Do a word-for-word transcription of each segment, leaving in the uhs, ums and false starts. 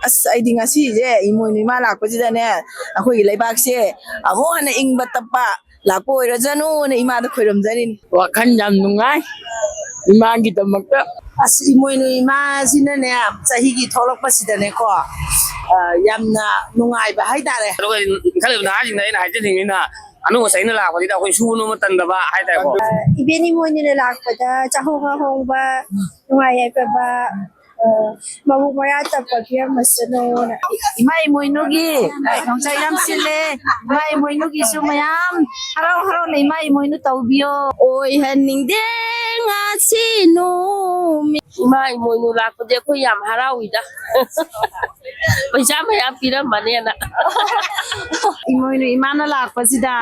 ꯑꯁ, ꯑꯩꯗꯤ ꯉꯁꯤꯁꯦ ꯏꯃꯣꯏꯅꯨ ꯏꯃꯥ ꯂꯥꯛꯄꯁꯤꯗꯅꯦ, ꯑꯩꯈꯣꯏꯒꯤ ꯂꯩꯕꯥꯛꯁꯦ ꯑꯃꯨꯛ ꯍꯟꯅ ꯏꯪꯕ ꯇꯞꯄ ꯂꯥꯛꯄ ꯑꯣꯏꯔꯖꯅꯨꯅ ꯏꯃꯥꯗ ꯈꯣꯏꯔꯝꯖꯔꯤꯅꯤ꯫ ꯋꯥꯈꯜ ꯌꯥꯝ ꯅꯨꯡꯉꯥꯏ꯫ ꯏꯃꯥꯒꯤꯗꯃꯛꯇ꯫ ꯑꯁ, ꯏꯃꯣꯏꯅꯨ ꯏꯃꯥꯁꯤꯅꯅꯦ, ꯆꯍꯤꯒꯤ ꯊꯣꯛꯂꯛꯄꯁꯤꯗꯅꯦꯀꯣ, ꯑ, ꯌꯥꯝꯅ ꯅꯨꯡꯉꯥꯏꯕ ꯍꯥꯏꯇꯥꯔꯦ꯫ ꯑꯗꯨꯒ ꯏꯟꯈꯠꯂꯛꯏꯕ ꯅꯍꯥꯁꯤꯡꯗ ꯑꯩꯅ ꯍꯥꯏꯖꯅꯤꯡꯉꯤꯅ, ꯑꯅꯧꯕ ꯆꯍꯤꯅ ꯂꯥꯛꯄꯁꯤꯗ ꯑꯩꯈꯣꯏ ꯁꯨꯕ ꯅꯣꯝꯕ ꯇꯟꯗꯕ ꯍꯥꯏꯇꯥꯔꯦꯀꯣ꯫ ꯏꯕꯦꯟ ꯏꯃꯣꯏꯅꯨꯅ ꯂꯥꯛꯄꯗ ꯆꯥꯍꯣꯡ ꯉꯥꯍꯣꯡꯕ, ꯅꯨꯡꯉꯥꯏ ꯌꯥꯏꯐꯕ, ꯑ, ꯃꯕꯨꯛ ꯃꯔꯥ ꯇꯞꯄ ꯄꯤꯔꯝꯃꯁꯅꯨꯅ꯫ ꯏꯃꯥ ꯏꯃꯣꯏꯅꯨꯒꯤ ꯅꯣꯡꯆꯥꯏ ꯌꯥꯝ ꯁꯤꯜꯂꯦ꯫ ꯏꯃꯥ ꯏꯃꯣꯏꯅꯨꯒꯤꯁꯨ ꯃꯌꯥꯝ ꯍꯔꯥꯎ ꯍꯔꯥꯎꯅ ꯏꯃꯥ ꯏꯃꯣꯏꯅꯨ ꯇꯧꯕꯤꯌꯣ꯫ ꯑꯣꯏꯍꯟꯅꯤꯡꯗꯦ ꯉꯁꯤ ꯅꯨꯃꯤꯠ꯫ ꯏꯃꯥ ꯏꯃꯣꯏꯅꯨ ꯂꯥꯛꯄꯗꯤ ꯑꯩꯈꯣꯏ ꯌꯥꯝ ꯍꯔꯥꯎꯏꯗ꯫ ꯄꯩꯁꯥ ꯃꯌꯥꯝ ꯄꯤꯔꯝꯃꯅꯦꯅ꯫ ꯏꯃꯣꯏꯅꯨ ꯏꯃꯥꯅ ꯂꯥꯛꯄꯁꯤꯗ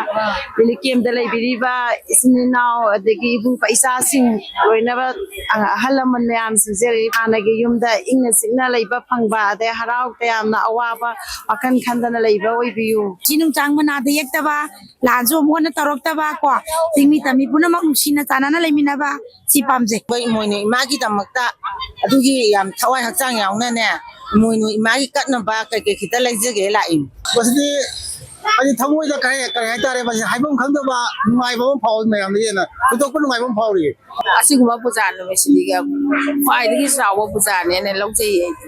ꯔꯤꯂꯤꯐ ꯀꯦꯝꯞꯇ ꯂꯩꯕꯤꯔꯤꯕ ꯏꯆꯤꯟ ꯏꯅꯥꯎ, ꯑꯗꯒꯤ ꯏꯕꯨꯡ ꯏꯆꯥꯁꯤꯡ, ꯂꯣꯏꯅꯕ ꯑꯍꯜ ꯂꯃꯟ ꯃꯌꯥꯝꯁꯤꯡꯁꯦ ꯍꯥꯟꯅꯒꯤ ꯌꯨꯝꯗ ꯏꯪꯅ ꯆꯤꯛꯅ ꯂꯩꯕ ꯐꯪꯕ, ꯑꯗꯩ ꯍꯔꯥꯎ ꯇꯌꯥꯝꯅ ꯑꯋꯥꯕ ꯋꯥꯈꯜ ꯈꯟꯗꯅ ꯂꯩꯕ ꯑꯣꯏꯕꯤꯌꯨ꯫ ꯁꯤ ꯅꯨꯡꯆꯥꯡ ꯃꯅꯥꯗ ꯌꯦꯛꯇꯕ, ꯂꯥꯟꯁꯨ ꯑꯃꯨꯛ ꯍꯟꯅ ꯇꯧꯔꯛꯇꯕ ꯀꯣ, ꯆꯤꯡꯃꯤ ꯇꯝꯃꯤ ꯄꯨꯝꯅꯃꯛ ꯅꯨꯡꯁꯤꯅ ꯆꯥꯟꯅꯅ ꯂꯩꯃꯤꯟꯅꯕ, ꯁꯤ ꯄꯥꯝꯖꯩ꯫ ꯑꯩꯈꯣꯏ ꯏꯃꯣꯏꯅꯨ ꯏꯃꯥꯒꯤꯗꯃꯛꯇ ꯑꯗꯨꯒꯤ ꯌꯥꯝ ꯊꯋꯥꯏ ꯍꯛꯆꯥꯡ ꯌꯥꯎꯅꯅꯦ, ꯏꯃꯣꯏꯅꯨ ꯏꯃꯥꯒꯤ ꯀꯠꯅꯕ ꯀꯩꯀꯩ ꯈꯤꯇ ꯂꯩꯖꯒꯦ ꯂꯥꯛꯏꯅꯤ꯫ ꯃꯁꯤꯗꯤ ꯑꯩꯒꯤ ꯊꯃꯣꯏꯗ ꯀꯔꯤ, ꯀꯔꯤ ꯍꯥꯏꯇꯥꯔꯦ, ꯃꯁꯤ ꯍꯥꯏꯐꯝ ꯈꯪꯗꯕ ꯅꯨꯡꯉꯥꯏꯕ ꯑꯃ ꯐꯥꯎꯏ꯫ ꯃꯌꯥꯝꯗꯒꯤ ꯍꯦꯟꯅ ꯊꯣꯏꯗꯣꯛꯄ ꯅꯨꯡꯉꯥꯏꯕ ꯑꯃ ꯐꯥꯎꯔꯤꯌꯦ꯫ ꯑꯁꯤꯒꯨꯝꯕ ꯄꯨꯖꯥ ꯅꯨꯃꯤꯠꯁꯤꯗꯤ ꯈ꯭ꯋꯥꯏꯗꯒꯤ ꯆꯥꯎꯕ ꯄꯨꯖꯥꯅꯦꯅ ꯂꯧꯖꯩꯌꯦ ꯑꯩꯗꯤ꯫